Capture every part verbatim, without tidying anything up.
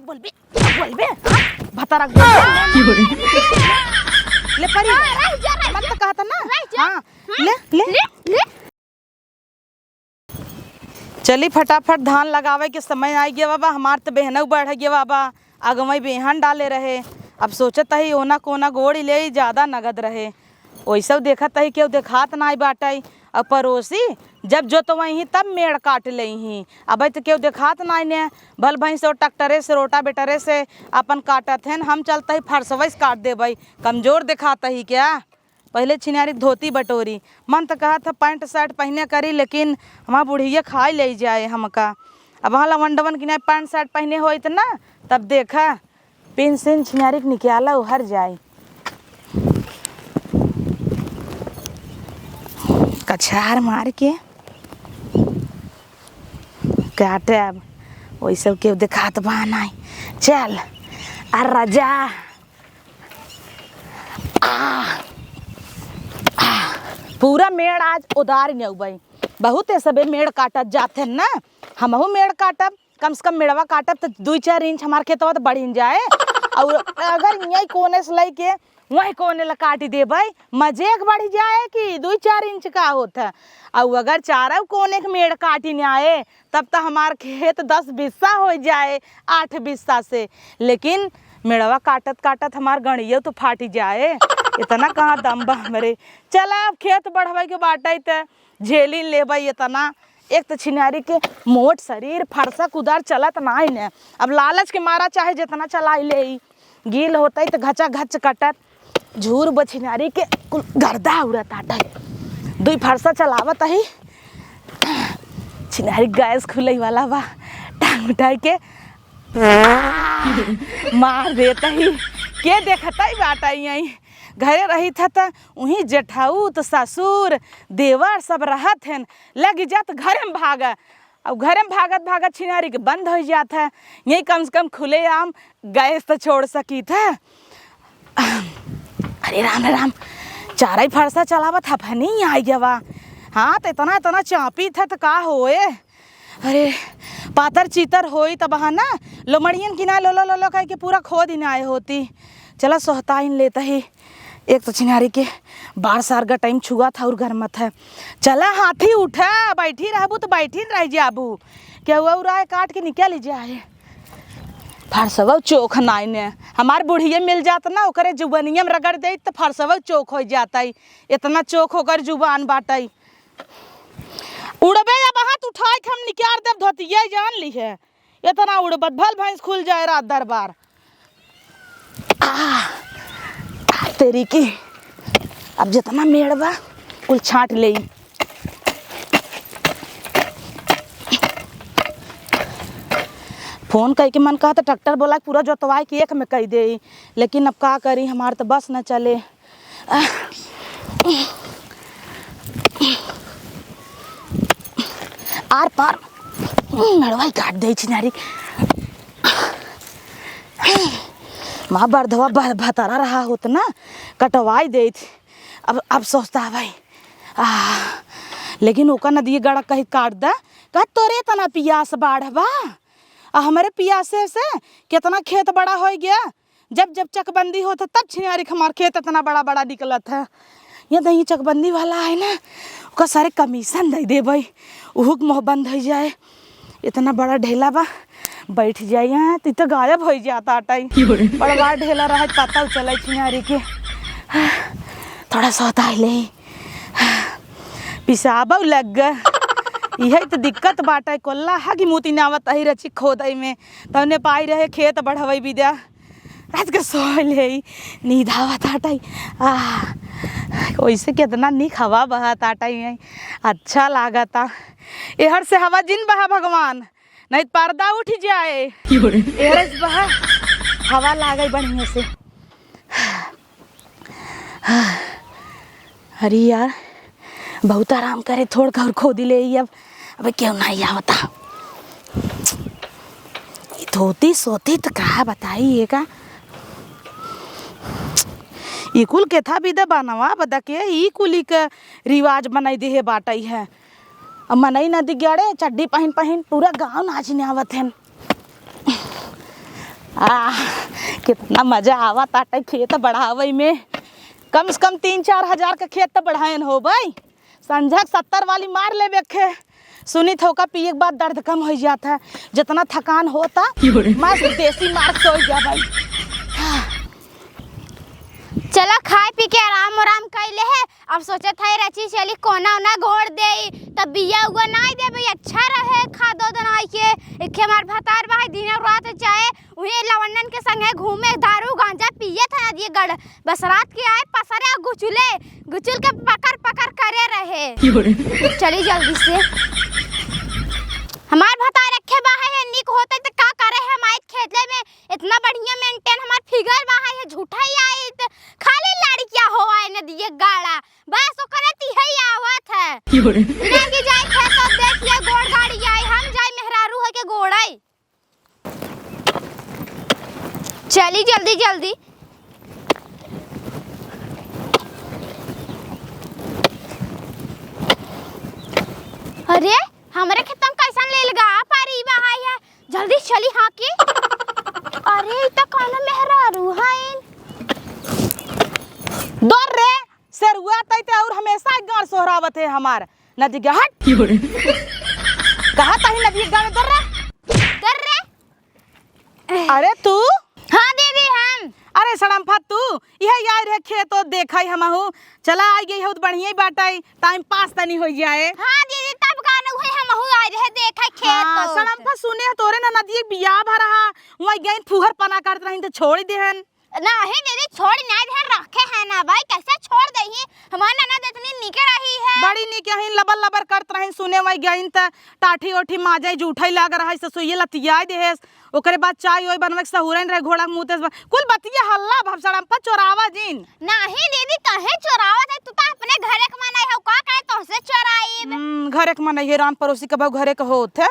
बोलबे, बोलबे, हाँ? भतारा के बोलबे। ले परी, हाँ, रह जा, रह मन जा। तो कहता ना। रह जा। हाँ, हाँ? ले, ले। ले, ले। चली फटाफट, धान लगावे के समय आइ गया बाबा, हमार त बेहनऊ बढ़ गया बाबा, अगवई बेहन डाले रहे। अब सोचत ही ओना कोना गोड़ी ले ज्यादा नगद रहे। ओइसव देखत ही केहू देखात नाई बाटई। अब पड़ोसी जब जोतवई ही तब मेड़ काट लेई ही, अबे त केहू देखात नाई ने। भल भैंस और ट्रैक्टरे से, रोटावेटरे से अपन काटत हैं, हम चलत ही फरसवै से काट देबई। कमजोर देखात ही क्या? पहिले छिनारी के धोती बटोरी। मन त कहत ह पैंट शर्ट पहिने करी, लेकिन हमार बुढ़िया खाई ले जाए हमका। अब वहाँ लवंडवन की नहीं पैंट शर्ट पहिने होइत ना, तब देखा पिन सिन छिनारी के निकाला उहर जाए। कछार मार के काटे अब, वही सब केहू देखात बा नाई। चल, आ राजा। आ, आ, पूरा मेड़ आज उदार नेउबई। बहुत ए सबे मेड़ काटत जात हैं ना, हमहू मेड़ काटब, कम से कम मेड़वा काटब त दुई चार इंच हमार खेतवा त बढ़िन जाए। और अगर यही कोने से लइके वही कोने ला काटी देबई, मजे के बढ़ जाए कि दुई चार इंच का होत है। और अगर चारों कोने के मेड़ काटी न आए, तब त हमार खेत दस बिस्सा हो जाए, आठ बिस्सा से। लेकिन मेड़वा काटत काटत हमार गणियो तो फाटी जाए, इतना कहाँ दम बा हमरे। चला, अब खेत बढ़वे के बाटे त झेली लेबई इतना। एक त छिनारी के मोट शरीर, फरसा कुदार चलत नाई ने। अब लालच के मारा चाहे जितना चलाई लेई, गील होतई त घचा घच कटत। झूर बा छिनारी के, कुल गर्दा उड़त आटई। दुई फरसा चलावत ही, छिनारी गैस खुलई वाला बा, टांग उठाई के मार देत ही। के देखतई बाटई यहीं? घरे रहित ह त उहीं जेठउत, ससुर, देवर सब रहत हैं, लग जात घरे में भाग। अब घरे में भागत भागत छिनारी के बंद होइ जात है। यहीं कम से कम खुलेआम गैस त छोड़ सकीत है। अरे राम रे राम, चारई फरसा चलावत हफनी आइ गवा। हाँ, त इतना इतना चापीत है त का होए? अरे, पातर चीतर होई तब हाँ ना, लोमड़ियन की ना लोलो लोलो कह के पूरा खोद ही ना आए होती। चला सोहताइन लेत ही, एक तो छिनारी के बार सार गटाइम छुआत है और गरमत है। चला हाथी उठा, बैठी रहबू त बैठी रह जाबू, केहू और आए काट के निकल जाए। फरसवा चोख नाई ने, हमार बुढ़िया मिल जात ना, ओकरे जुबनिया में रगड़ देइत त फरसवा चोख होइ जातई, इतना चोख ओकर जुबान बाटई। उड़बे अब हाथ उठाए के हम निकार देब धोतिया, जान लिहे। इतना उड़बत भल भैंस खुल जाए रात दरबार। आ, आ तेरी की, अब जितना मेड़ बा कुल छांट लेई। फोन कइके मन कहत ट्रैक्टर बोलाइ के पूरा जोतवाइ के एक में कइ देई, लेकिन अब का करी, हमार त बस न चले। आर पार मेड़वा ही काट देई छिनारी। माँ बरधवा भ-, भतारा रहा होत ना, कटवाई देइत। अब, अब सोचता है भाई, आ, लेकिन ओका नदिये गड़ा कहीं काट दा, कह तोरे इतना पियास बाढ़ बा, आ हमरे पियासे से कितना खेत बड़ा होइ गया। जब जब चकबंदी होत है, तब छिनारी के हमार खेत इतना बड़ा बड़ा निकलत है। ये तो ये चकबंदी वाला है ना, ओका सारे कमीशन दे देबई, उहुक मुँह बंद हो जाए। इतना बड़ा ढेला बा, बैठ जाई यहाँ, त ई त गायब होइ जात आटई। बड़वा ढेला रहे, पता चले छिनारी के। थोड़ा सोहताइ लेई। पिसाबउ लग ग। इहे त दिक्कत बाटइ, कोल्ला हगि मूती नावत अही रची खोदइ में। तउने पाई रहे खेत बढ़वइ बिदा। रात के सोइ लेई, नींद आवत आटइ। आह, ओइसे केतना नीक हवा बहत आटइ। अच्छा लागता। एहर से हवा जिन बहा भगवान, नहीं त पर्दा उठि जाए। एहर से बहा, हवा लागइ बढ़िया से। अरे यार, बहुत आराम करे, थोड़ घर खोदी लेई अब। अबे केहू नाहीं आवता। ई धोती सोती त का बताई एका। ई कुल केथा बिदा बनवा बदा के ई कुली क रिवाज बनाई देहे बाटइ है। अब मनई नदी गड़े चड्डी पहिन पहिन पूरा गाँव नाचिने आवत हन। आह, कितना मजा आवा ताटे खेत बढ़ावइ में। कम से कम तीन चार हजार क खेत त बढ़ाएन होबइ। संझक सत्तर वाली मार लेबे खे। सुनित हो का पिए के बाद दर्द कम होइ जात है। जितना थकान होता, मस्त देसी मार सोइ जाबइ। चला खाइ पी के आराम उराम कइ लेहे। अब सोचत है रची चली कोना ओना गोड़ देई, तब बिया उआ नाइ देबइ, अच्छा रहे खादो दनाइ के। एखे हमार भतार बाहइ दिन रात चाहे उहे लवंडन के संगे घूमे, दारू गांजा पिए था नदिए गढ़। बस रात के आए पसरे गुचुले, गुचुल के पकड़ पकड़ करे रहे। चली जल्दी से। हमार भतार रखे बाहइ है, निक होते त का करे है माइत खेते में। इतना बढ़िया maintain हमार figure बाहइ है, झूठा ही आई त खाली लड़किया हो आए नदिए गाड़ा। बस ओकरे तिहई आवत है। क्यों रे? इन्हें की जाए खेत तो देखिए गोड़ गाड़ी आई, हम जाए मेहरारू होके गोड़ाई। चली जल्दी जल्दी। अरे, हमरे खेतम कैसन लेलगा पारी बहाई है, जल्दी चली हाँ की। अरे, ई त कौनो मेहरारू हईन। दौड़ रे, सेरुआ तई ते और हमेशा एक गाड़ सोहरावत है हमार। नदी के हट। क्यों रे? कहा तही नदी के गाड़ दौड़ रे। दौड़ रे। अरे तू? हाँ दीदी, हम। अरे सड़म्फा तू, इहे आइ रहे खेत ओत देखइ हमहू। चला आइ गइ हो त बढ़िया ही बाटइ, time pass तनी होइ जाए। हाँ दीदी, तब का न उहे हमहू आइ रहे देखइ खेत हाँ, ओत। सड़म्फा सुने ह तोरे ननदिए के बियाह भा रहा, वहीं गइन फुहर पना करत रहिन त छोड़ देहन। नाहीं दीदी, छोड़ नाहीं देहन, रखे हैं ना भाई, कैसे छोड़ देही? हमार ननद इतनी निक रही है। बड़ी निक अहिन, लबर लबर करत रहिन, सुने वहीं गइन त टाठी ओठी माजइ जूठइ लाग रहइ, ससुइये लतियाइ देहेस। ओकरे बाद चाय ओय बनवे के सहुरन रहे, घोड़ा के मुँह तेस बा-, कुल बतिया हल्ला भब सड़म्फा चोरावा जिन। नाहीं दीदी, काहे चोरावत है? तू तो अपने घरे के मनई हउ, का कहे तोहसे चोराइब? हम्म, घरे के मनई है, रान पड़ोसी के बहू घरे के होत है।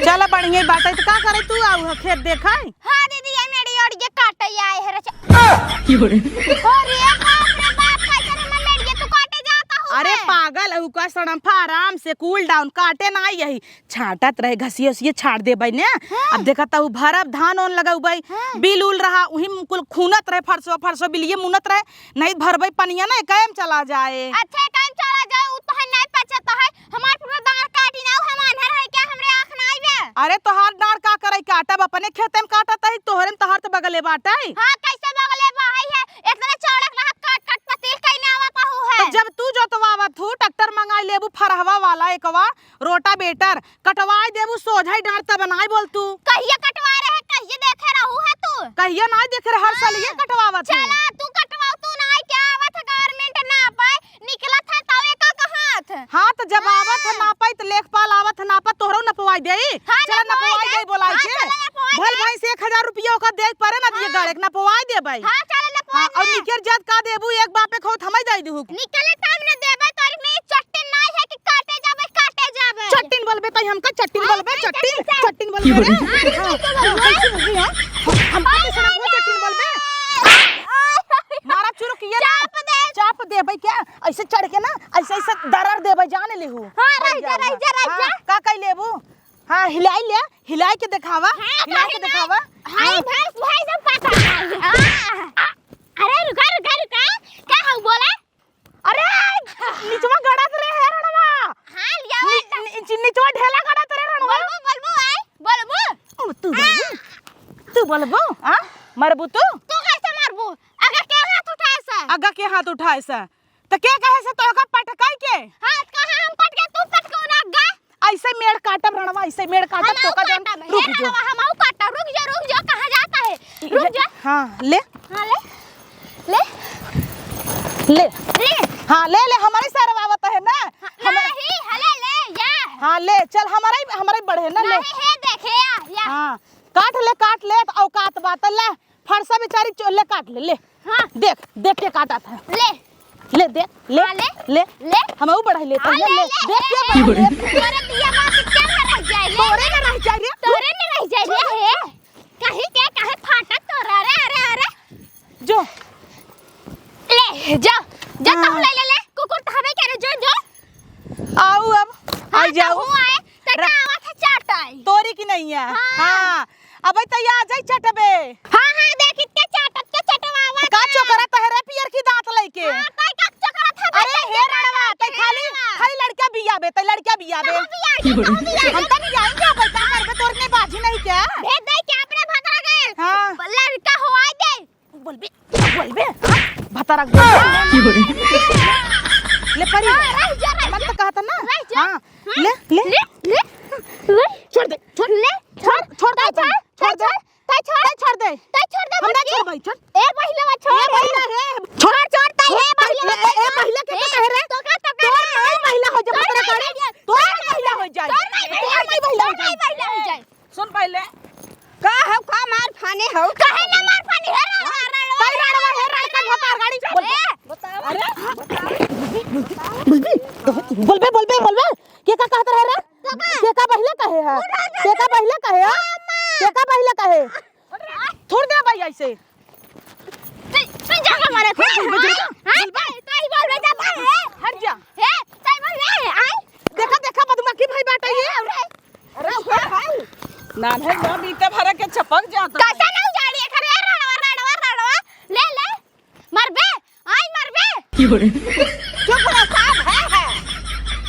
चला बढ़िया बात है, तो का करे तू आउ ह खेत देखइ? हाँ दीदी, ये मेरी ओर ये काटे आए है रचा। अरे बाप रे बाप, कैसे रे मन मेरी ये तू काटे जाता हूँ अरे मैं? पागल हउ का सड़म्फा, आराम से cool down, काटे ना आई यही। छाँटत रहे, घसिया उसिया छाँट देबइ ने। हाँ। अब देखा तउ भरब धान ओन लगउबइ, हाँ। बिल उल रहा, उही में कुल खूनत रहे, फरसो फरसो बिलिये मुनत रहे, नहीं भरबइ पनिया ना, एकइ में चला जाए। अच्छा, एकइ में चला जाए, उ तो है नहीं पचत है, हमार पूरा दाँड़ काटी ना, हम आन्हर है क्या, हमरे आँख ना आइबे? अरे तोहार दाँड़ का करइ, काटब अपने खेते में काटत है, तोहरे में तोहार तो बगले बाटइ। हाँ, कैसे बगले बा है, इतना चौड़क रहा, काट काट पतील कइने आवत हूँ है। तो जब तू जोतवावत हूँ, ट्रैक्टर मंगाइ लेबू फरहवा वाला एकवा, रोटावेटर, कटवाइ देबू सोझाई डाँड़ तब नाई बोल तू। कहिया कटवाए रहे, कहिया देखे रहू है तू? कहिया नाई देखे रहे, हर साल ये हाँ। कटवावत है। चला, तू कटवाओ, तू नाई क्या आवत है, government नापइ, निकलत है तवे का कहत। हाँ, तो जब हाँ। आवत है नापइ, तो लेखपाल आवत है नापइ, तोहरो नपवाइ देइ। हाँ, चला, नपवाइ नपवाइ देइ। देइ, बोलाइ हाँ, के। चला, नपवाइ भल देइ। भैंस एक हजार रुपया ओका देइ परे ना दिए हाँ। गाड़े के, नपवाइ देबइ। हाँ, चला, नपवाइ हाँ, और देइ। निकर जात का देबू, एक बापे खौत हमइ दइ दिहू। निकले तब न देबइ, तोरी में चट्टिन नाई है कि काटे जाबे, काटे जाबे। चट्टिन बोलबे तइ हमका चट्टिन हाँ, बोलबे, नहीं, चट्टिन, चट्टिन से। चट्टिन बोलबे रे। हाँ, हाँ, कैसे बोलबे? हाँ, कैसे बोलबे, हाँ? हम, हम अरे, कैसे ना वो चट्टिन बोलबे? अरे, मारा चुरुक ये ना। चाप दे। चाप देबइ क्या? ऐसे चढ़ के ना, ऐसे, ऐसे दरर देबइ, जान लेहू। हाँ, रह जा, रह जा, रह हाँ, जा। का कइ लेबू? हाँ, हिलाइ ले, हिलाइ के देखावा, हाँ, हिलाइ के काहे ना? देखावा। हाँ, हाँ। भैंस, भैंस सब पता है। हाँ। अरे, रुका, रुका, रुका। का हउ बोला? अरे, निचवा गड़त रे हे रणवा। हाँ, लिया नि-, नि-, निचवा ढेला गड़त रे रणवा। बोलबो, बोलबो, आय, बोलबो। ओ, तू बोलबो? हाँ। तू बोलबो? हाँ? मरबू तू? तू कैसे मरबू? अगा के हाथ उठाए से? अगा के हाथ उठाए से? त के कहे से तोहका पटकाई के? हाँ, कहाँ हम पटके, तू पटको ना अगा। ऐसे मेड़ काटब रणवा, ऐसे मेड़ काटब, हम आऊ तोका जौन, काटब, रुक हे जो। रणवा, हम आऊ काटब, रुक जा, रुक जा, कहाँ जाता है? रुक जा। हाँ, ले। हाँ, ले। ले। ले। ले। हाँ, ले, ले, हमरे सरवावत है ना। हाँ, हमरे नहीं, हले, ले, या। हाँ, ले, चल, हमरे, हमरे बढ़े ना, ले। नहीं, हे देखे, या, या। हाँ, काट ले, काट ले, त औकात बात, ले। फरसा बेचारी चो-, ले काट ले, ले। हाँ। देख, देख के काटत है। ले। ले, देख, ले, हाँ, ले। ले। ले। हमहू बढ़ाई ले, हाँ, पहिले ले, ले। ले, देख के ले। बढ़ाई ले। तोरे दिया बात क्या में रह जाए, ले। तोरे में रह जाए रे। तोरे में रह जाए, ले। काहे के, काहे फाटत तोरा रे, अरे, अरे। जो। ले, जो, जो, हाँ। तू ले, ले, ले। कुकुर तो हमें कह रहे, जो, जो। आऊ अब, हाँ, आई जाऊ। तू आए, त रा- का आवत है चाटाई? तोरी की नहीं है। हाँ। हाँ। अबइ त आ जाई चटबे। हाँ, हाँ, देखित के चाटत के चटवावा का के। चोकरा तहरे पियर की दांत लइके? हाँ, तै का चोकरा था अरे बच्चा हे के रड़वा, तै के खाली, रड़वा। खाली लड़का बियाबे, तै लड़का बियाबे। कहाँ बियाबे? कहाँ बियाबे? हम तो नहीं जाएंगे, अब क्या करबे, तोर नहीं बाजी नहीं क्या? भेज दे क्या अपने भतरा गए? हाँ। लड़का हो आए दे। बोलबे, बोलबे, हाँ? भतरा बोलबे। ले परी। हाँ, रह जा, रह मत जा। तो कहता ना। रह जा। हाँ, हाँ? ले, ले। ले, ले, ले। छोड़ दे, छोड़। ले, छोड़, छोड़ दे, तै छोड़, छोड़ दे। तै छोड़। तै छोड़ दे। तै छोड़ दे, हम ना बच्ची। छोड़बै, छोड़। ए, महिला छोड़। ए, महिला रे। छोड़, छोड़, तै छोड़, ए, महिला ए, ए, छोड़। महिला के ए, कहे रे? तो का, तो का तोर रे? नहीं महिला हो जा, तोर भतरा नहीं गाड़ी। महिला। तोर नहीं महिला हो जाए। तोर नहीं ए, महिला। नहीं महिला हो जाए। सुन पहले। का हौ, का मार फाने हौ? काहे ना मार फाने है रे? हाँ? कई रड़वा है, रड़का भतार गाड़ी। बोल। ए, अरे, बोलबे, बोलबे, बोलबे। के का कहत रहे रे? तो का? के का बहिला कहे है? उठा दे। के का बहिला कहे है? अम्मा। के का बहिला कहे? थोड़ दे भाई ऐसे। तू, तू जा हमारे हट जा, हट जा। हाँ? तू ही बोल रहे जा भाई, ए? हट जा। ए, तू ही बोल रहे, आय? देखा, देखा, बदमाशी भाई बाटे ये। अरे, अरे, उठा भाई। नान है, ना बीते भरे के चपक जाता है। कैसे ना उजाड़ी है, खरे, रड़वा, रड़वा, रड़वा। ले, ले। मरबे, आय मरबे। की हो रे? चुप रह, साहब, है, है।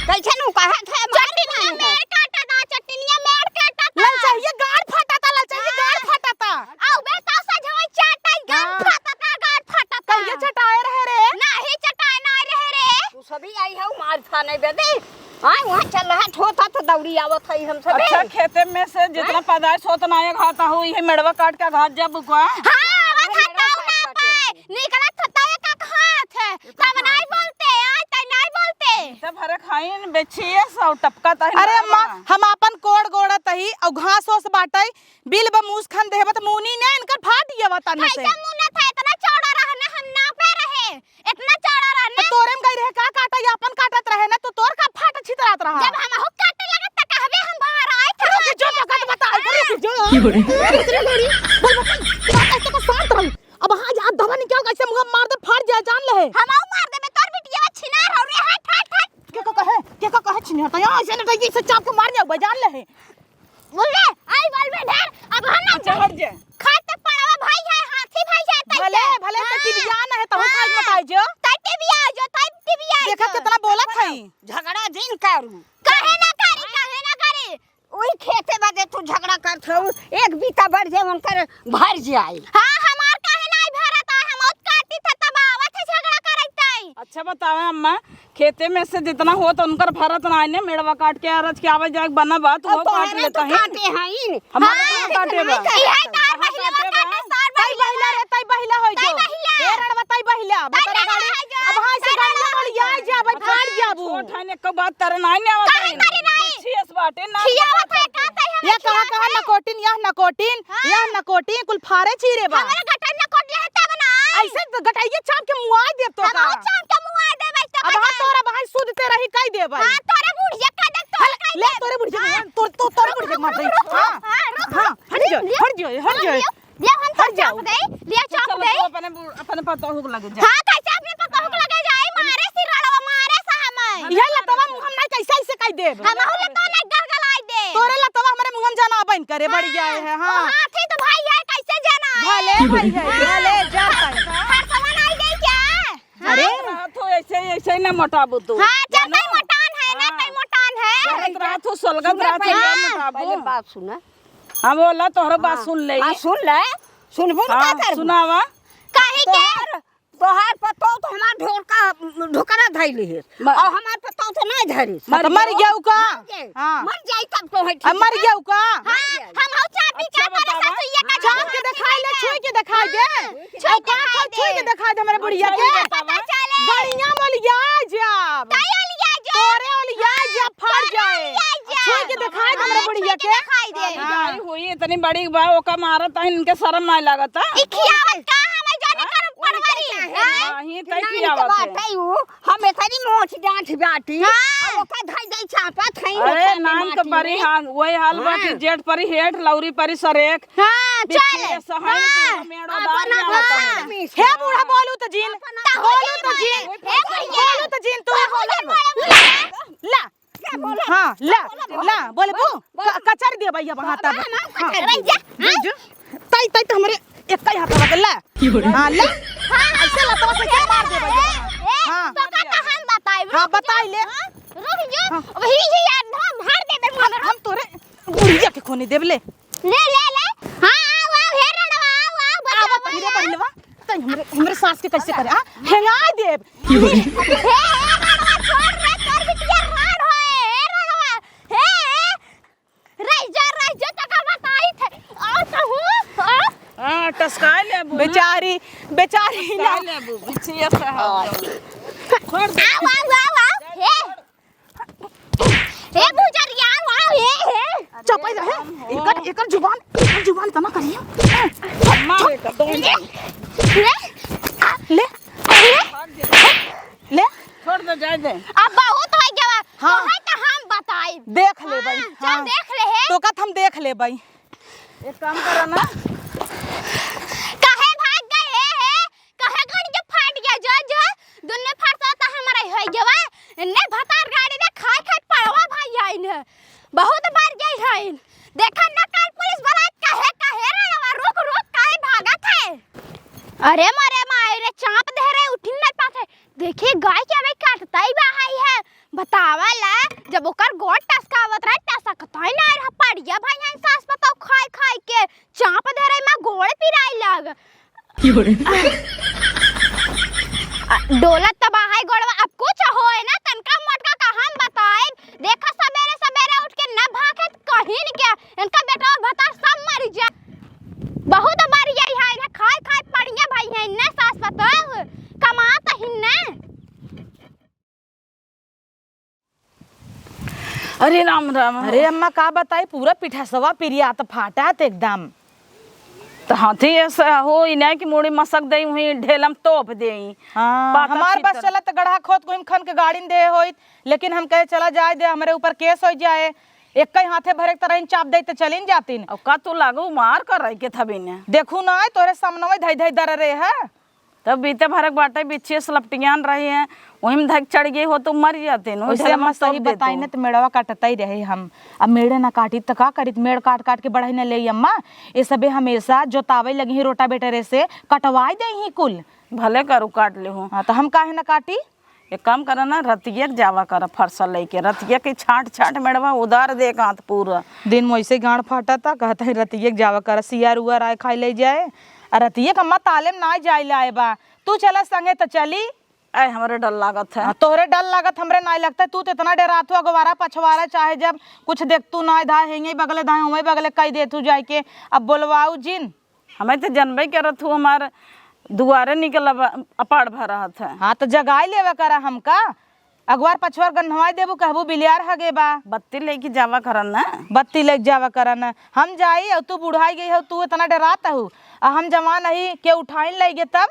कैसे नू कहत है, मार चटनिया मार। मेड़ काटा दा, चटनिया मेड़ काटा दा। ललचहिया गाड़ फाटा ता, ललचहिया गाड़ फाटा ता। आउ बे, ता सजवई चाटा, गाड़ हाँ। फाटा ता, गाड़ फाटा ता। कहिए चटाए रहे रे? नाही चटाए ना रहे रे। तू सभी आई हौ मार खाने बदे। आय, वहाँ चल रहा होता तो दौड़ी आवत है हम सब। अच्छा, खेते में से जितना हाँ? पैदाइश होत ना है, घात हो, ये मेड़वा काट के घात जब को। हाँ, अरे, आवत है मेड़वा ताऊ काट ना काट पाए। के। निकलत होता है का घात है, तब नहीं बोलते, आज तक नहीं बोलते। तब हरे खाइन बेचिए सौ टपका तही अरे ना अम्मा, बा। हम आपन कोड़ गोड़त ही, और घास ओस बाटई, बिल बमूस खन देहबत मुनी ने इनकर फाट गया वतन से। कैसे मुना था, इतना चौड़ा रहना हम ना पे रहे। इतना चौड़ा रहा तो ना। तोरे में गई रहे का काटा, या अपन काटत रहे ना, तो तोर का फाट छितरात रहा। जब हमहू काटे लगत त कहबे हम बाहर आए थे। रुक जो, तो कत बता, रुक जो। की हो रे? रुक रे गोरी। बोल बता, बात ऐसे को शांत रही। अब हाँ, जा दवा निकाल, कैसे मुंह मार दे, फाट जाए, जान ले। हमहू मार देबे, तोर बिटिया छिनार हो रे, हट, हट, हट। के को कहे, के को कहे छिनार, तो यहाँ ऐसे न तो ये से चाप के मार जाओ, जान ले। बोल रे, आई बोल बे ढेर, अब हम ना अच्छा, हट जा। खाए त पड़वा भाई है, हाथी भाई है, तै भले, के। भले त हाँ। टिबिया न है, तहु खाए हाँ। मटाई जो। तै टिबिया जो, तै टिबिया देखा जो। कितना बोलत है। झगड़ा जिन करू। काहे ना करी, काहे ना करी? ओही खेते बदे तू झगड़ा करत हऊ, एक बीता बढ़ जाए उनकर भर जाए। हाँ, हमार काहे ना भरत है, हम औत काटी था तब आवत है झगड़ा करत है। अच्छा बतावे अम्मा, खेते में से जितना होत उनकर भरत ना आइने, मेड़वा काट के अरज के आवे जाए बना बा, तू अब वो काट तोहरे लेता तो है। काटे हैं इन। हमारे हाँ, कहाँ काटे बा? इहे तार कहाँ महिलवा काटे बा? काटे, तार तई महिलवा। बहिला रे, तई बहिला होई तई जो। बहिला। ए रड़वा तई बहिला, तई बतरा बहिला गाड़ी। होई जो। अब हाँ से तई गाड़ी बहिला बोल होई जाए जो। जाबे, फाड़ जाबू। छोट है ने, एको बात तारे नाई ने आवत काहे है। तारे नाई? सीएस बाटे ना। खियावत है का तई हमें ये कहाँ, खियावत कहाँ है? नकोटिन, यह नकोटिन, हाँ। यह नकोटिन, कुल फारे चीरे बा। हमारे गटर नकोट ले है तब ना। ऐसे तो गटाइए चाप के मुआई देब तो हम का। चाप के मुआई देबै तो अब का हाँ जाए? तोरा भाई सूद ते रही कई देबै। हाँ, तोरे बुढ़िया का देख, तोरे हल, कई ले देब। तोरे बुढ़िया हाँ। के, तोर, तो, तोरे बुढ़िया के मार दे। रुक, रुक, हाँ। हाँ, रुक, हाँ, रुक। हट जाओ, हट जाओ, हट जाओ। ले हम हट जाओ। चाप दे, ले चल, चाप चल, दे। तू अपने बु-, अपने पतोहू के लगे जा। हाँ, कैसे अपने पतोहू के लगे जाए? मारे सिरड़वा, मारे साहब। ये लतवा मुँह हम नहीं कैसे ऐसे कह देब? हम हो लतवा नहीं गलगलाई दे। तोरे लतवा हमारे मुँह में जाना बन करे, बढ़ हाँ, गया है, हाँ। हाँ, थे तो भाई है, कैसे जाना है? भले भाई है, हाँ। भले जाता है। हर समान आई गई क्या? अरे। हाँ। रात हो ऐसे, ऐसे ही ना मोटाबू तू। हाँ, जब जानो? तई मोटान है ना, हाँ। तई मोटान है। जब रात हो सोलगत सुन रात हो पहले, ना हाँ, मोटाबू। पहले बात सुना। हाँ, बोला, तोहरो बात हाँ। सुन ले। हाँ, सुन ले। सुनबो न हाँ, का करबो? सुनावा। काहे के? तोहार, तोहार पतोह तो हमार ढोलका, ढोकरा धइली है। म- और हमार पतोह तो नहीं धरी। मर तो मर गयो। गयो का? मर गए। हाँ। मर जाई तब तो है अब ठीक मर है। गयो का? हाँ, हम हो चाबी अच्छा का तरह बतावा। ससुइया का चाप के दिखाई ले, छुई के दिखाई दे। हाँ, छुई के औकात हो, दिखाई छुई के दे। दिखाई दे हमरे बुढ़िया अच्छा के। बतावा। पता चले। गड़िया में लिया जाब। तई लिया जा। तोरे लिया हाँ, जा, फट तोरे जाए। लिया जा। छुई के दिखाई दे हमरे हाँ, बुढ़िया छुई के के। दिखाई दे। हाँ। आई हुई इतनी बड़ी बा, ओका मारत है, इनके शर्म नहीं लागत है। ई खियावत का हमें जाने हाँ? कर पड़वरी। हाँ? नहीं, कि तई नान के खियावत है। बात है उ, हम इतनी मोट डांठ बाटी, हाँ। अब ओका धई धई चापत है, अरे, ओका नान के माटी बड़ी में। हाँ, वही हाल बा कि हाँ। जेठ परी हेठ, लौरी परी सरेख। हाँ, बिच्छी चल। के सहाय हाँ। पूरा मेड़ अपना उधार में हाँ। आवत है। हे बूढ़ा बोलू तो जीन, अपना बोलू तो जीन, ए बुढ़िया। बोलू तो जीन, तू बोलू, बोलू, बोलू। ला, ला। क्या बोला? हाँ, ला, क्या बोला? ला, बोले बू, बोल, बोल। क-, कचर दे भैया वहाँ तब। हाँ, हाँ, हाँ, हाँ। कचर दे। जो, जो। तै तै तो हमरे एक ही हाथ लगा ले। हाँ, ले। हाँ, ऐसे लतवा से क्या मार देबे? ए, ए, हाँ। तो का, का हम बताई? हाँ, बताई ले। हाँ, रुक जो। हाँ। वही ही यार, हम मार देबे हम, मगर। हम तोरे बुढ़िया के खोने देब ले। ले, ले, ले। हाँ, आओ, आओ, हे रड़वा, आओ, आओ, बचाओ आवा पहिले, भैया। पहिले बा। तै हमरे, हमरे सास के कैसे करे? हाँ? हेंगाई देब। हे, हे, रड़वा, छोड़ रे, तोर बिटिया राड़ होए, हे रड़वा। हे, हे। रह जा, रह जा, तका बताई थे। आओ तो हूँ, आओ। हाँ, टसकाए लेबू, हाँ। बेचारी, बेचारी टसकाए ना। लेबू, बिछिया से आओ। छोड़ दे। आओ, आओ, आओ, आओ। हे। हे भुजरिया, आओ, आओ, हे, हे। चुप रहे। एकर, एकर जुबान, एकर जुबान इतना करिया। मार एकर, दो ले। ले। ले। ले। छोड़ दे, जाए दे। अब बहुत हो गया। हाँ। तोहे तो हम बताई। देख लेबई। हाँ, चल हाँ। देख ले हे। तोका त हम देख लेबई। एक काम करा ना। काहे भाग गए हे, हे? काहे गाड़ी के फाट गया? जो, जो, दुन्ने फाट तो हमारा ही हो गया। इन्ने भतार गाड़ी ने खाए खाए पड़वा भाई है इन्हें। बहुत बार गई है। देखा ना काल पुलिस वाला काहे, काहे रे, रुक, रुक, काहे भागत है? अरे मरे माई रे, चाँप दे रे, उठिन नहीं पाते। देखिए, गाय के अबे काटतई बा हई है। बतावा ला, जब ओकर गोड़ टसकावत रहे, टसकतई ना रहा, पड़िया भाई हैं सास पतोह खाई खाई के, चाँप धरे में गोड़ पिराई लाग। आ, डोलत त बा हई गोड़वा, अब कुछ होए ना, तनका मोटका का हम बताएब। देखा सबेरे सबेरे उठ के ना भागत कहीं के, इनका बेटवा भतार सब मरी जा। बहुत मरी जाई है, इन्हें खाए खाए पड़िया भाई हैं, इन्ने सास पतोह कमात हिन्ने। अरे राम राम। अरे अम्मा, का बताई, पूरा पिठसवा पिरियात फाटत एकदम। त हाथी ऐसा हो, ई नहीं कि मुड़ी मसक देई, वहीं ढेलम तोप देई। हाँ, पाता हमार बस चलत गड़हा खोद कोई खन के गाड़िन दे होइत, लेकिन हम कहे चला जाए दे, हमरे ऊपर केस हो जाए। एक ही हाथे भरे के तरह चाप दे त चलिन जातिन। अब का तू लागू मार कर रही के थबी ने? देखू ना, तोरे सामने धई धई दर रहे है। तब बीते भरक बाटे बिच्छिए से लपटियान रही है, वही में धक चढ़ गई हो तो मर जाते न, वैसे अम्मा सही बताई न तो मेड़वा काटता ही रहे हम। अब मेड़े ना काटी तो का करी, मेड़ काट काट के बढ़ाई न ले अम्मा। ये सबे हमेशा जोतावे लगी ही रोटावेटरे से, कटवाई दे ही कुल। भले करू काट ले हो। हाँ, तो हम काहे ना काटी? एक काम करा ना, रतिया के जावा करा फरसा लेके, रतिया के छांट छांट मेड़वा उदार दे कांत पूरा। दिन में ऐसे गांड फाटा था, कहता है रतिया के जावा करा, सियार उआर आए खाई ले जाए। आ रतिया के अम्मा ताले में ना जाए लाए बा, तू चला संगे त चली। ऐ, हमरे डर लागत है। हाँ, तोहरे डर लागत, हमरे नाई लगता। तू तो इतना डरात हो, अगवारा पछवारा, चाहे जब कुछ देख तू नाई धाए, हेंगे बगले धाए, हुए बगले कई दे तू जाए के। अब बोलवाऊ जिन। हमें तो जनबे करत हूँ, हमार दुआरे निकल अब अपाड़ भर रहत है। हाँ, तो जगाई लेवे करा हमका। अगवार पछवार गन्हवाई देबू, कहबू बिलियार हगे बा। बत्ती लेके जावा करन ना। बत्ती लेके जावा करन। हम जाई और तू बुढ़ाई गई हो, तू इतना डरात हो। आ हम जवान ही, के उठाइन लई गे तब?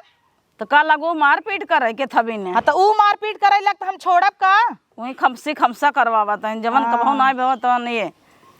तो का लगो मारपीट करे के थबी ने? हाँ, तो ऊ मारपीट करे लग, तो हम छोड़ब का? वही खमसी खमसा करवावत हैं, जवन हाँ। कबहू ना भेवा तवन ये।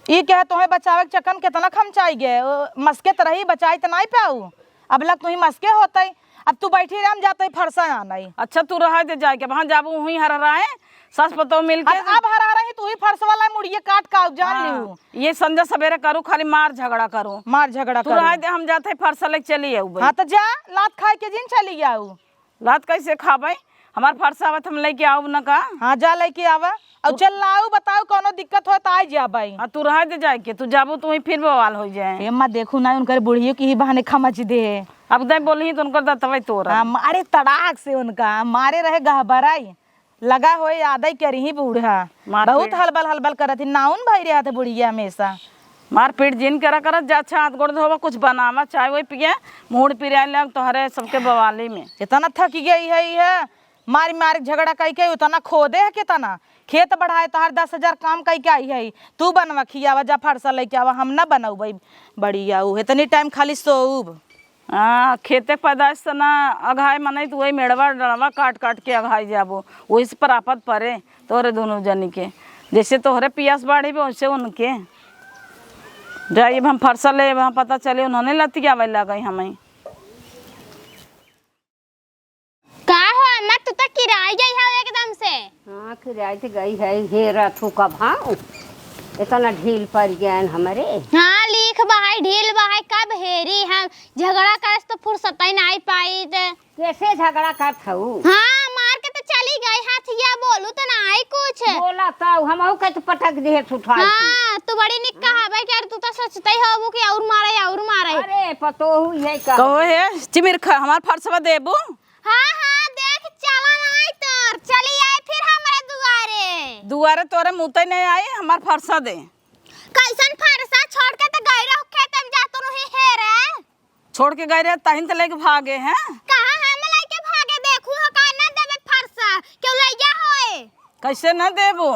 ई कहे तोहे बचावे के चक्कर में कितना खमचाई गए, ओ, मस्के त रही, बचाई त नाई पाऊ। अब लग तू ही मस्के होतई, अब तू बैठी रह, हम जाते ही फरसा आनई। अच्छा, तू रह दे जाए के, वहाँ जाबू, वहीं हर रहे, सास पतोह मिल के। अब, अब हर रही, तू ही फरसवा ला, मुड़िए काट का, जान हाँ। लिहू। ये संझा सबेरे करू, खाली मार झगड़ा करू। मार झगड़ा तू करू। रह दे, हम जाते फरसा लेके चली आऊ भाई। हाँ, तो जा, लात खाए के जिन चली आऊ। लात कैसे खाबे? हमार फरसा आवत, हम लेके आऊ न का? हाँ, जा लेके आवा। और तू चल लाऊ, बताऊ, कौनो दिक्कत हो तो आ जाबे। हाँ, तू रह दे जाए के, तू जाबू, तू ही फिर बवाल हो जाए। ए अम्मा, देखू ना, उनकर बुढ़ियो की ही बहाने खमच दे। अब दे बोलही तो उनकर दतवे तोरा। हाँ, मारे तड़ाक से उनका, मारे रहे गहबराई। लगा होए याद ही करी ही बूढ़ा। मार बहुत पीट। हलबल हलबल करत ही, नाउन भाई रहत है बुढ़िया हमेशा। मारपीट जिन करा करत, जा अच्छा हाथ गोड़ धोवा, कुछ बनावा, चाय वही पिए, मूड़ पिराए लग तोहरे सबके बवाली में। इतना थक गई है, है मारी मारी झगड़ा कई के, उतना खोदे है कितना, खेत बढ़ाए तोहर दस हजार काम कई के आई है, तू बनवा खियावा, जा फरसा लेके आवा, हम ना बनौबई। बढ़िया, उ इतनी टाइम खाली सोऊब। हाँ, खेते पैदाइश से ना अघाए मनई, तो वही मेड़वा डड़वा काट काट के अघाई जाबो, वही से प्रापत परे तोहरे दोनों जनी के। जैसे तोहरे पियास बाढ़ी बे, वैसे उनके। जाई, अब हम फरसा ले, अब हम पता चले, उन्होंने लतियावे लगे हमें। का हो अम्मा, तू तो किराई गई हो एकदम से। हाँ, किराई तो गई है, हे रथू का भाव, इतना ढील पड़ गया है हमरे। हाँ, ली देख बहाई, ढील बहाई, कब हेरी हम? झगड़ा करे से तो फुर्सत ही नाहीं पाई ते। कैसे झगड़ा करत हऊ? हाँ, मार के तो चली गई, हाथ या बोलू तो नाहीं कुछ। बोला तो हमहू के तो पटक दिहे सुठाई के। हाँ, तू बड़ी निक कहावे के, अरे तू तो सोचते ही होबू कि और मारे, और मारे। अरे पतोहू ये कह कहो हे चिमिरखा, हमार फरसवा देबू? हाँ, हाँ, देख, चला नाहीं तोर, चली आई फिर हमरे दुआरे। दुआरे तोरे मुतै नाहीं आई, हमार फरसा दे। कैसन फरसा? छोड़ के तो गई रहो खेत में, जा तू नहीं हेरे। छोड़ के गई रहे, तहिन तो लेके भागे हैं। कहाँ हम लेके भागे? देखू हो, का ना देबे फरसा, क्यों ले गया होए? कैसे न देबो?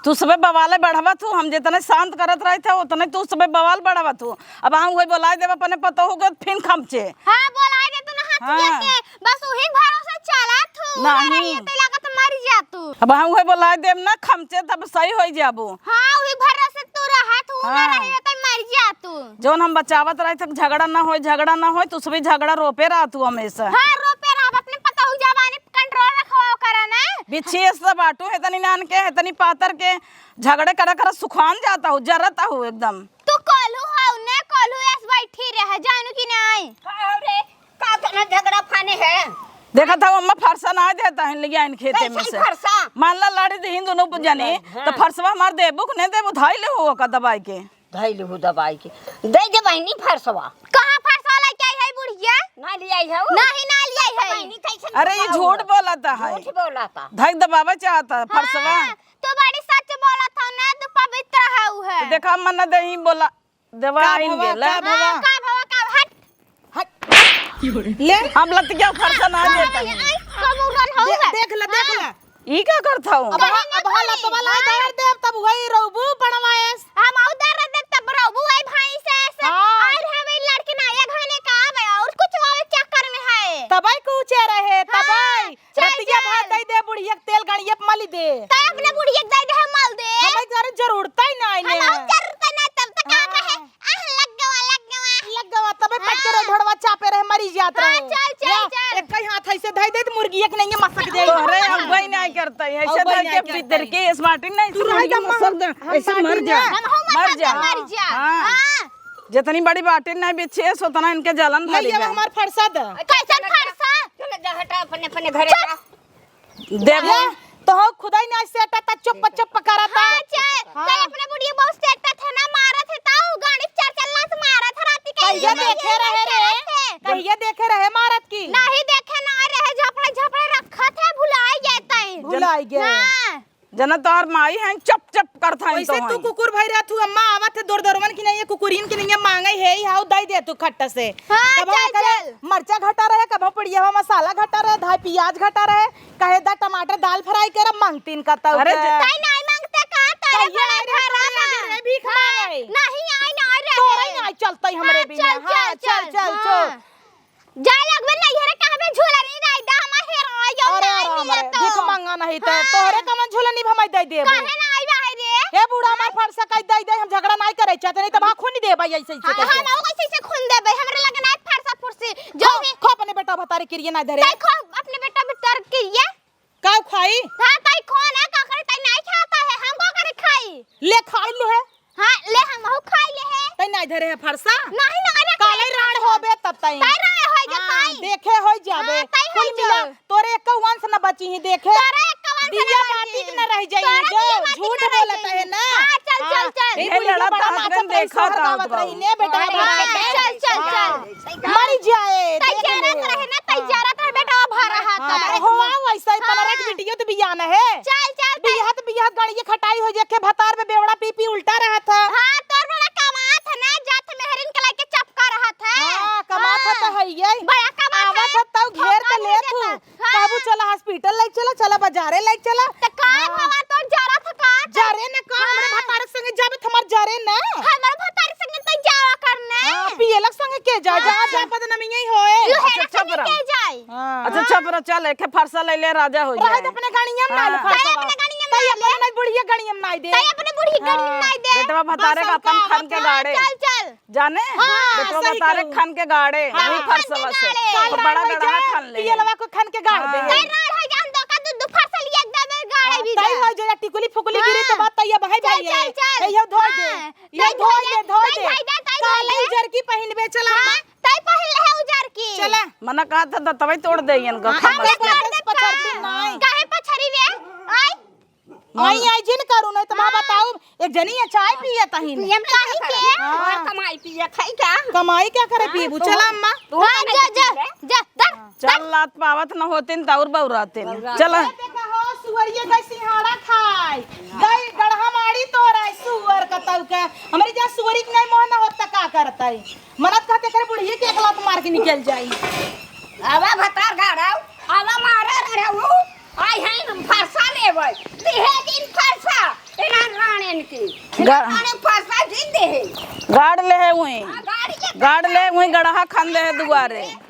तू सबे बवाले बढ़ावत हू, हम जितने शांत करत रहित है, उतने तू सबे बवाल बढ़ावत हू। अब हम वही बोलाए देब अपने पतोहू के, फिन खमचे। हाँ, बोलाए दे तू ना हाथ हाँ। लेके, बस वही भरोसे चलत हू, ना नहीं। रही तो लागत मर जा तू। अब हम वही बोलाए देब ना खमचे, तब सही होई जाबू। हाँ, वही भरोसे तू रहत हू, ना हाँ। रही तो मर जा तू। जौन हम बचावत रहित है, झगड़ा ना होए, झगड़ा ना होए, तू सबे झगड़ा रोपे रह तू हमेशा। हाँ, रोपे रह, अपने पतोहू जबानी control रखवाओ करा ना। बिच्छी से बाटू है तनी नान के, है तनी पातर के, झगड़े करा करा सुखान जाता हूँ, जरता हूँ एकदम। तू कोल्हू हऊ ने, कोल्हू ऐस बैठी रहे, जानू कि नाहीं? का हो रे, का तना झगड़ा फाने है? देखत हऊ अम्मा फरसा ना देता है, ले आइन खेते में कैसन से। फरसा? मान ला लड़ी दीहिन दोनों जने, हाँ। तो फरसवा हमार देबू कि नहीं देबू, धाई ले हो का दबाई के। धइल हूँ दबाई के। दे दे बहिनी फरसवा। कहाँ फरसवा लेके आई है बुढ़िया? ना ले आई है उ। नहीं, ना ले आई है। बहिनी कैसे अरे, ये बताओ? झूठ बोलता है। झूठ बोलता। धइ दबावे चाहता है फरसवा। हाँ, तू बड़ी सच बोलत हो ना, तू पवित्र है उ है। तो देखा, मन दे ही बोला, देवा का आइन भवा, गेला। का भवा? हाँ, का भवा, का हट। हट। ले। हम लतिया फरसा ना हाँ, देता है। आई, कब उड़न हो दे-, है? देख ले, देख हाँ। ले। ई का करत हऊ? अब कहीं हा-, ना अब हा कहीं। लतवा लाई हाँ। दर देब, तब वही रहबू पड़वाएस। हम आऊ दर देब, तब रहबू वही भाई से, से। हाँ। और है वही लड़के ना, ये घने का आवे, और कुछ आवे चक्कर में है। तबई कुछ रहे, हाँ, तबई। चल, रतिया चल। भात दे दे, बुढ़िया के तेल गणिया पे मली दे। तै अपने बुढ़िया के दे दे, हम मल दे। हमें जरूर, जरूरत ही ना आइने। हम आऊ जरूरत ना, तब तक का हाँ। कहे? आह, लग गवा, लग गवा। लग गवा, तबे पेट के हाँ। ढोढ़वा चापे रहे, मरी जात हाँ, रहे। चल, चल, या, चल। एक ही हाथ ऐसे धइ दे, तो मुर्गी एक नहीं मसक दे। तोहरे हम वही नहीं करता है, ऐसे और वही धइ के नहीं करता भीतर है। के स्मार्टिंग नहीं तू रह जा, मसक दे, हम ऐसे मर जा। हम हो मर मर जा। जा, मर जा। हाँ। हाँ। जितनी बड़ी बाटी नहीं बिछे, उतना इनके जलन भरी अब है। हमार फरसा द। कैसन फरसा? चल जा, हटा अपने, अपने घरे जा। देबो। ये तो हो खुदाई ना सेटा ता चुप चुप करता। हाँ, चे, हाँ। ते अपने बुढ़िया बहुत सेटा थे ना, मारत है, ताऊ गाड़ी चार चलना से मारत है, राती के कहिया देखे रहे रे? कहिया देखे रहे मारत की? नहीं देखे ना रहे, झपड़े झपड़े रखत है, भुलाई गए तई। भुलाई गए। हाँ। जना तोहर माई है, चप चप करत है वैसे तो तू है। कुकुर भई रहत हूँ, अम्मा आवत है, दोर दोरवन की नहीं है, कुकुरिन की नहीं है, मांगे है ही, हाउ दई दे तू खट्टा से। हाँ, कबहुँ चल, करे चल। मरचा घटा रहे, कबहुँ पिड़िया मसाला घटा रहे, धाई पियाज घटा रहे, कहे दा टमाटर दाल फ्राई कर, मांगतीन का तऊ अरे के। ताई नाई मांगते का, तारे कहिया बड़ा अरे घर तोरे बा। आगे रे भीख हाँ, मांगे। नहीं आई, ना रहे। तोरे नाई चलतई हमरे हाँ, बिना। चल, हाँ, चल, चल, चल, चल, हाँ। चल। जाए लगबे नैहरे कहबे झूलनी दाई दा, हमार हेरायो अरे नाई राम रे, मिलत। भीख मांगा नहीं ते, हाँ। तोहरे कमन झूलनी भमाई दे देबो। काहे ना आई बाहर रे? हे बूढ़ा हमार फरसा कई दे दे, हम झगड़ा नहीं करे चाहते, नहीं तो भाखो नहीं देबे ऐसे ऐसे हाँ, करके। हम आऊ कैसे से खून देबे, हमरे लगे ना फरसा फुरसी, जो खो, भी खो अपने बेटा भतारे किरिए ना धरे। ताई खो अपने बेटा भतारे किरिए। काऊ खाई? हाँ, ताई खो ना, का करे, ताई नहीं खाता है, हम का करे खाई? ले खाई लो है। हाँ, ले हम हो खाई ले है। ताई नहीं धरे है फरसा? नहीं, नहीं, नहीं, काले नहीं राड़ खाई। होबे तब ताई। ताई राड़ होई जा हाँ, ताई। देखे होई जाबे। हाँ, ताई कुल होई मिला जाओ। तोरे एक वंश न बची ही देखे। तोरे एक वंश न दिया बची। बाती न रह जाई तोरे जो दिया बाती झूठ न रह बोलत जाई। है ना। हाँ, चल, हाँ, चल, चल। ए ये बुढ़िया लड़ा बड़ा तो माचत हस्बैंड रही, देखा सोहर था गावत तो। रही ने बेटा हाँ, हमारा। चल, चल, चल। हाँ। मरी जाए, ताई देख जरत लो। रहे ना, ताई हाँ। जरत रहे बेटा, भरा हाथ हाँ, है। हो, आओ, ऐसा ही हाँ। पनरठ बिटियों तो बियान है। चल, चल, ताई। बियाहत, बियाहत गाड़ी ये खटाई हो जाके भतार में बेवड़ा पी पी उल्टा रहा था। हाँ, तोर बड़ा कमात है ना, जात मेहरिन के लेके चपका रहा था। हाँ, कमात है तो हाँ। है ये। बड़ा कमात आवत है। है तब घेर के ले तू। हाँ। कहबू चला hospital ले चला, चला बाजारे ले चला। त का हाँ। भवा तोर जरा था का? जरे न का, हमरे हाँ। भतारक संगे जाबे त हमार जरे न। हमर भतारक संगे त जावा करने। हाँ, पियलक संगे के जाए, हाँ। जहाँ जा बदनामी यही होए। यू है अच्छा, ना चुप संगे रह। के जाए। हाँ। अच्छा, हाँ। चुप रह, चल, एके फरसा ले ले, राजा हो रहे जाए। अपने गाड़िया में हाँ। ना ले फरसा। अपने गाड़िया में ताई ना अपने ले। नहीं बुढ़िया गाड़िया में ना दे। ताई अपने बुढ़िया गाड़िया में हाँ। ना दे। बेटवा भतारे बस का अपन का, खन के बस गाड़े। चल, चल। जाने? हाँ, बेटवा सही बतारे कहू। खन के गाड़े, हाँ, वही खन के फरसवा से। गाड़े। तो बड़ा मर गड़हा जा, खन ले। पियलवा को खन के गाड़ हाँ। दे। तै राड़ हो जान दो का, दू, दू फरसा लिए एकदम गाड़े हाँ, भी तै जा। हो जा, टिकुली फुकुली गिरी तो हाँ। बात ये भाई, चल, भाई, चल, ये, चल। ये धोइ दे, हाँ, ये तै धोइ धोइ दे, दे, धोइ तै दे। धोइ दे, तै धोइ काला दे। उजर की पहिनबे, चला हाँ, अम्मा। तै पहिन ले उजर की। चला। मना कहत है, दतवई तोड़ दे इनका। हाँ, खमस तै तोड़ दे पछरती का। नहीं। काहे पछरी रे? आई। आई, आई जिन करू नहीं तो माँ हाँ। बताऊ, एक जनी ये चाय पिए तहिन। पियम काहे के? हाँ। और कमाई पिए खाई का? कमाई क्या करे हाँ, पीबू? तो चला अम्मा। तू हाँ, नहीं जा, जा, पीबे? जा, जा। चल, लात पावत न होतिन त और बौरातिन। बौरा। चल। ए, देखा हो, सुअरिया गई सिंहाड़ा खाए, गई गड़हा माड़ी तोराए सुअर कतऊ के। हमरी जहाँ सुअरी के नहीं मोह न होत त का करतई? मनत कहते करे बुढ़िया के एक लात मार के निकल जाई। आवा भतार गाड़ाऊ, आवा मारे रड़ाऊ, आई हैं हम फरसा लेबै, दिहे दिन फरसा, इन्हन राणेन की, गा- इन्हन राणेन फरसा दिन देहे। गाड़ ले है उहीं। हाँ, गाड़ी के गाड़ ले उहीं, गड़हा खन ले है दुआरे।